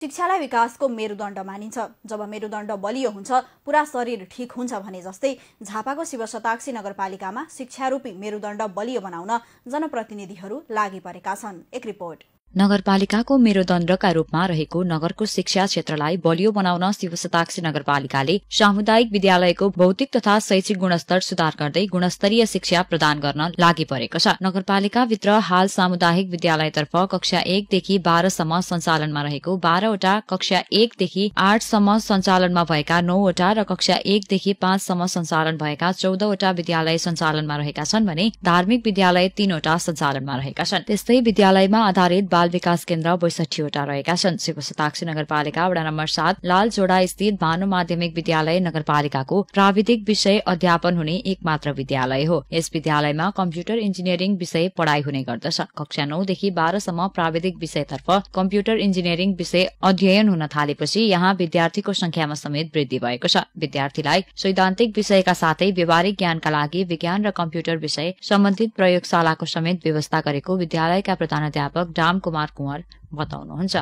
शिक्षालाई विकासको मेरुदण्ड मानिन्छ। जब मेरुदण्ड बलियो हुन्छ पूरा शरीर ठीक हुन्छ भने जस्तै झापाको शिवशताक्षी नगरपालिकामा शिक्षारूपी मेरुदण्ड बलियो बनाउन जनप्रतिनिधिहरू लागि परेका छन्। एक रिपोर्ट। नगरपालिकाको मेरुदण्डका रूपमा रहेको नगरको शिक्षा क्षेत्रलाई बलियो बनाउन शिवशताक्षी नगरपालिकाले सामुदायिक विद्यालयको भौतिक तथा शैक्षिक गुणस्तर सुधार गर्दै गुणस्तरीय शिक्षा प्रदान गर्न लागि परेको छ। नगरपालिकाभित्र हाल सामुदायिक विद्यालयतर्फ कक्षा 1 देखि 12 सम्म सञ्चालनमा रहेको 12 वटा, कक्षा 1 देखि 8 सम्म सञ्चालनमा भएका 9 वटा र कक्षा 1 देखि 5 सम्म सञ्चालन भएका 14 वटा विद्यालय सञ्चालनमा रहेका छन् भने धार्मिक विद्यालय 3 वटा सञ्चालनमा रहेका छन्। त्यस्तै विद्यालयमा आधारित बाल विकास केन्द्र 62 वटा रहेका छन्। शिवशताक्षी नगरपालिका वडा नम्बर 7 लालचोडा स्थित भानु माध्यमिक विद्यालय नगरपालिकाको प्राविधिक विषय अध्यापन हुने एकमात्र विद्यालय हो। यस विद्यालयमा कम्प्युटर इन्जिनियरिङ विषय पढ़ाई हुने गर्दछ। कक्षा 9 देखि 12 सम्म प्राविधिक विषयतर्फ कम्प्युटर इन्जिनियरिङ विषय अध्ययन हुन थालेपछि यहाँ विद्यार्थीको संख्यामा समेत वृद्धि भएको छ। विद्यार्थीलाई सैद्धान्तिक विषयका साथै व्यवहारिक ज्ञानका लागि विज्ञान र कम्प्युटर विषय सम्बन्धित प्रयोगशालाको समेत व्यवस्था गरेको विद्यालयका प्रधानाध्यापक डाम कुमार कुँवर बताउनुहुन्छ।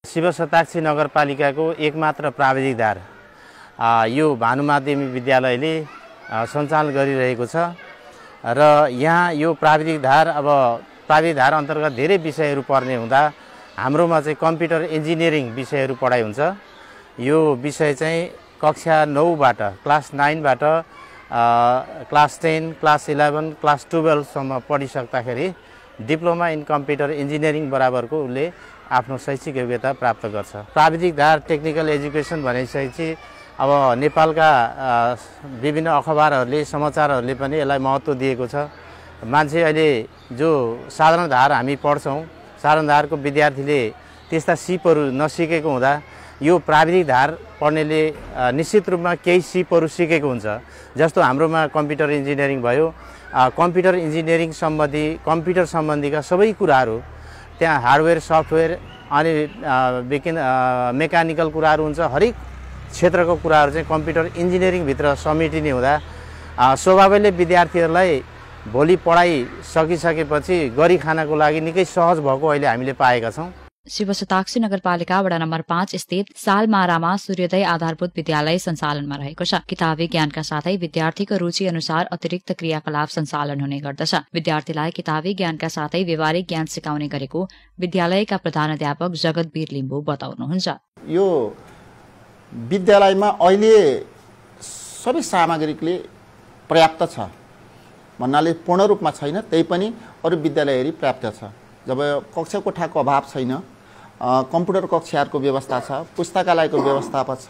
शिवशताक्षी नगरपालिकाको एकमात्र प्राविधिक धार यो भानु माध्यमिक विद्यालयले सञ्चालन गरिरहेको छ र यहाँ यो प्राविधिक धार अन्तर्गत धेरै विषयहरू पर्ने हुँदा हाम्रोमा चाहिँ कम्प्युटर इन्जिनियरिङ विषयहरू पढाइ हुन्छ। यो विषय चाहिँ कक्षा 9बाट क्लास 9बाट क्लास 10, क्लास 11, क्लास 12 सम्म पढिसक्दाखेरि डिप्लोमा इन कम्प्युटर इन्जिनियरिङ बराबरको उसले आफ्नो शैक्षिक योग्यता प्राप्त गर्छ। प्राविधिक धार टेक्निकल एजुकेसन भनेपछि अब नेपालका विभिन्न अखबारहरूले समाचारहरूले पनि यसलाई महत्त्व दिएको छ। मान्छे अहिले जो साधारण धार हामी पढ्छौँ, साधारण धारको विद्यार्थीले त्यस्ता सिपहरू नसिकेको हुँदा यो प्राविधिक धार पढ्नेले निश्चित रूपमा केही सिपहरू सिकेको हुन्छ। जस्तो हाम्रोमा कम्प्युटर इन्जिनियरिङ भयो, कम्प्युटर इन्जिनियरिङ सम्बन्धी कम्प्युटर सम्बन्धीका सबै कुराहरू त्यहाँ हार्डवेयर सफ्टवेयर अनि मेकानिकल कुराहरू हुन्छ। हरेक क्षेत्रको कुराहरू चाहिँ कम्प्युटर इन्जिनियरिङभित्र समेटिने हुँदा स्वभावैले विद्यार्थीहरूलाई भोलि पढाइ सकिसकेपछि गरी खानको लागि निकै सहज भएको अहिले हामीले पाएका छौँ। शिवशताक्षी नगरपालिका वडा नम्बर 5 स्थित सालमारामा सूर्योदय आधारभूत विद्यालय सञ्चालनमा रहेको छ। किताबी ज्ञानका साथै विद्यार्थीको रुचि अनुसार अतिरिक्त क्रियाकलाप सञ्चालन हुने गर्दछ। विद्यार्थीलाई किताबी ज्ञानका साथै व्यवहारिक ज्ञान सिकाउने गरेको विद्यालयका प्रधानाध्यापक जगतवीर लिम्बू बताउनुहुन्छ। यो विद्यालयमा अहिले सबै सामग्रीले पर्याप्त छ भन्नाले पूर्ण रूपमा छैन, त्यही पनि अरू विद्यालय हेरी पर्याप्त छ। जब कक्षा कोठाको अभाव छैन, कम्प्युटर कक्षाहरूको व्यवस्था छ, पुस्तकालयको व्यवस्थापन छ,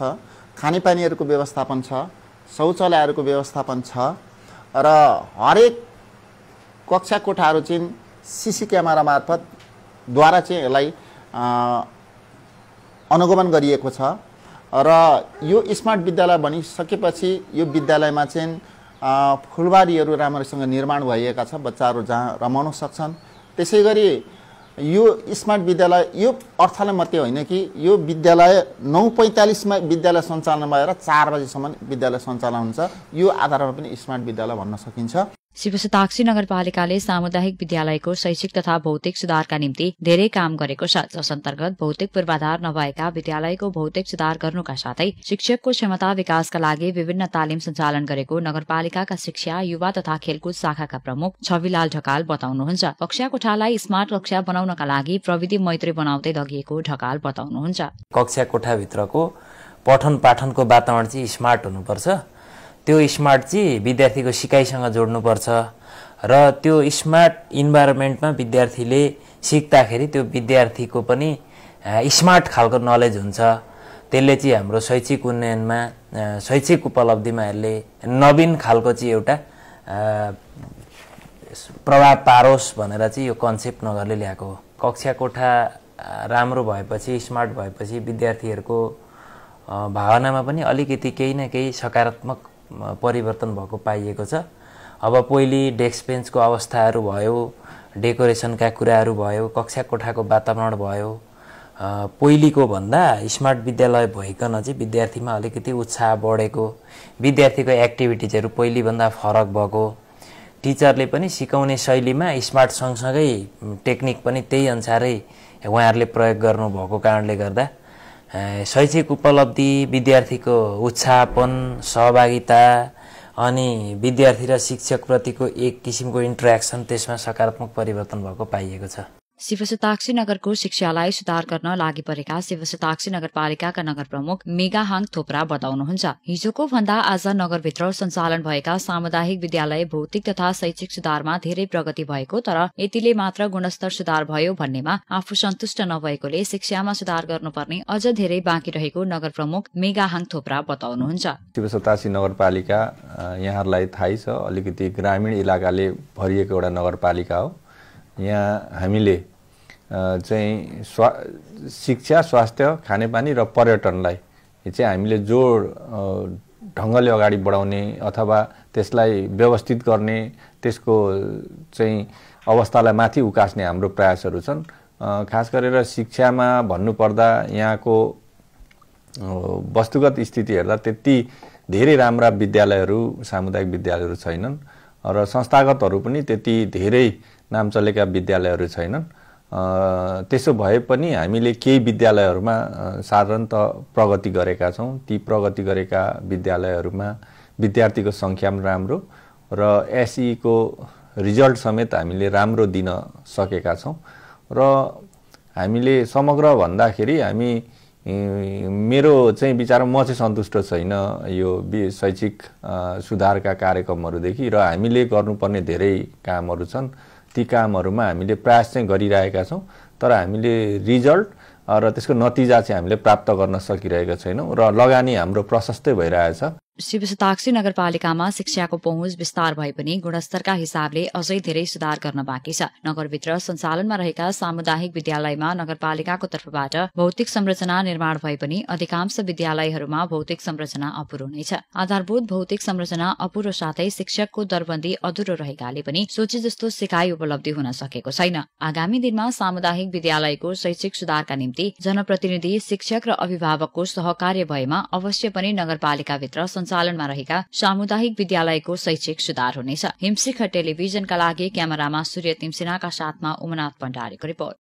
खानेपानीहरूको व्यवस्थापन छ, शौचालयहरूको व्यवस्थापन छ र हरेक कक्षा कोठाहरू चाहिँ सीसी क्यामेरा मार्फतद्वारा चाहिँ यसलाई अनुगमन गरिएको छ र यो स्मार्ट विद्यालय बनिसकेपछि यो विद्यालयमा चाहिँ फुलबारीहरू राम्रोसँग निर्माण भइएका छ, बच्चाहरू जहाँ रमाउन सक्छन्। त्यसै गरी यो स्मार्ट विद्यालय यो अर्थले मात्रै होइन कि यो विद्यालय 9:45 मा विद्यालय सञ्चालन भएर 4 बजेसम्म विद्यालय सञ्चालन हुन्छ। यो आधारमा पनि स्मार्ट विद्यालय भन्न सकिन्छ। शिवशताक्षी नगरपालिकाले सामुदायिक विद्यालयको शैक्षिक तथा भौतिक सुधारका निम्ति धेरै काम गरेको छ। जस अन्तर्गत भौतिक पूर्वाधार नभएका विद्यालयको भौतिक सुधार गर्नुका साथै शिक्षकको क्षमता विकासका लागि विभिन्न तालिम सञ्चालन गरेको नगरपालिकाका शिक्षा, युवा तथा खेलकुद शाखाका प्रमुख छविलाल ढकाल बताउनुहुन्छ। कक्षा कोठालाई स्मार्ट कक्षा बनाउनका लागि प्रविधि मैत्री बनाउँदै लगिएको ढकाल बताउनुहुन्छ। कक्षा कोठाभित्रको पठन पाठनको वातावरण चाहिँ स्मार्ट हुनुपर्छ। त्यो स्मार्ट चाहिँ विद्यार्थीको सिकाइसँग जोड्नुपर्छ र त्यो स्मार्ट इन्भाइरोमेन्टमा विद्यार्थीले सिक्दाखेरि त्यो विद्यार्थीको पनि स्मार्ट खालको नलेज हुन्छ। त्यसले चाहिँ हाम्रो शैक्षिक उन्नयनमा, शैक्षिक उपलब्धिमा यसले नवीन खालको चाहिँ एउटा प्रभाव पारोस् भनेर चाहिँ यो कन्सेप्ट नगरले ल्याएको हो। कक्षा कोठा राम्रो भएपछि, स्मार्ट भएपछि विद्यार्थीहरूको भावनामा पनि अलिकति केही न केही सकारात्मक परिवर्तन भएको पाइएको छ। अब पहिले डेस्क बेन्चको अवस्थाहरू भयो, डेकोरेसनका कुराहरू भयो, कक्षा कोठाको वातावरण भयो, पहिलेको भन्दा स्मार्ट विद्यालय भइकन चाहिँ विद्यार्थीमा अलिकति उत्साह बढेको, विद्यार्थीको एक्टिभिटिजहरू पहिलेभन्दा फरक भएको, टिचरले पनि सिकाउने शैलीमा स्मार्ट सँगसँगै टेक्निक पनि त्यही अनुसारै उहाँहरूले प्रयोग गर्नुभएको कारणले गर्दा शैक्षिक उपलब्धि, विद्यार्थीको उत्साहपन, सहभागिता अनि विद्यार्थी र शिक्षकप्रतिको एक किसिमको इन्टरेक्सन त्यसमा सकारात्मक परिवर्तन भएको पाइएको छ। शिवशताक्षी नगरको शिक्षालाई सुधार गर्न लागि परेका शिवशताक्षी नगरपालिकाका नगर प्रमुख मेगाहाङ थोप्रा बताउनुहुन्छ। हिजोको भन्दा आज नगरभित्र सञ्चालन भएका सामुदायिक विद्यालय भौतिक तथा शैक्षिक सुधारमा धेरै प्रगति भएको, तर यतिले मात्र गुणस्तर सुधार भयो भन्नेमा आफू सन्तुष्ट नभएकोले शिक्षामा सुधार गर्नुपर्ने अझ धेरै बाँकी रहेको नगर प्रमुख मेगाहाङ थोप्रा बताउनुहुन्छ। शिवशताक्षी नगरपालिका यहाँहरूलाई थाहै छ, अलिकति ग्रामीण इलाकाले भरिएको एउटा नगरपालिका हो। यहाँ हामीले चाहिँ शिक्षा, स्वास्थ्य, खानेपानी र पर्यटनलाई चाहिँ हामीले जोड ढङ्गले अगाडि बढाउने अथवा त्यसलाई व्यवस्थित गर्ने, त्यसको चाहिँ अवस्थालाई माथि उकास्ने हाम्रो प्रयासहरू छन्। खास गरेर शिक्षामा भन्नुपर्दा यहाँको वस्तुगत स्थिति हेर्दा त्यति धेरै राम्रा विद्यालयहरू, सामुदायिक विद्यालयहरू छैनन् र संस्थागतहरू पनि त्यति धेरै नाम चलेका विद्यालयहरू छैनन्। त्यसो भए पनि हामीले केही विद्यालयहरूमा साधारणतः प्रगति गरेका छौँ। ती प्रगति गरेका विद्यालयहरूमा विद्यार्थीको सङ्ख्या पनि राम्रो र एसईको रिजल्ट समेत हामीले राम्रो दिन सकेका छौँ र हामीले समग्र भन्दाखेरि हामी मेरो चाहिँ विचारमा म चाहिँ सन्तुष्ट छैन यो शैक्षिक सुधारका कार्यक्रमहरूदेखि र हामीले गर्नुपर्ने धेरै कामहरू छन्। ती कामहरूमा हामीले प्रयास चाहिँ गरिरहेका छौँ, तर हामीले रिजल्ट र त्यसको नतिजा चाहिँ हामीले प्राप्त गर्न सकिरहेका छैनौँ र लगानी हाम्रो प्रशस्तै भइरहेछ। शिवशताक्षी नगरपालिकामा शिक्षाको पहुँच विस्तार भए पनि गुणस्तरका हिसाबले अझै धेरै सुधार गर्न बाँकी छ। नगरभित्र सञ्चालनमा रहेका सामुदायिक विद्यालयमा नगरपालिकाको तर्फबाट भौतिक संरचना निर्माण भए पनि अधिकांश विद्यालयहरूमा भौतिक संरचना अपुरो नै छ। आधारभूत भौतिक संरचना अपुरो साथै शिक्षकको दरबन्दी अधुरो रहेकाले पनि सोचे जस्तो सिकाइ उपलब्धि हुन सकेको छैन। आगामी दिनमा सामुदायिक विद्यालयको शैक्षिक सुधारका निम्ति जनप्रतिनिधि, शिक्षक र अभिभावकको सहकार्य भएमा अवश्य पनि नगरपालिकाभित्र सञ्चालनमा रहेका सामुदायिक विद्यालयको शैक्षिक सुधार हुनेछ। हिमशिखर टेलिभिजनका लागि क्यामेरामा सूर्य तिमसिनाका साथमा उमनाथ भण्डारीको रिपोर्ट।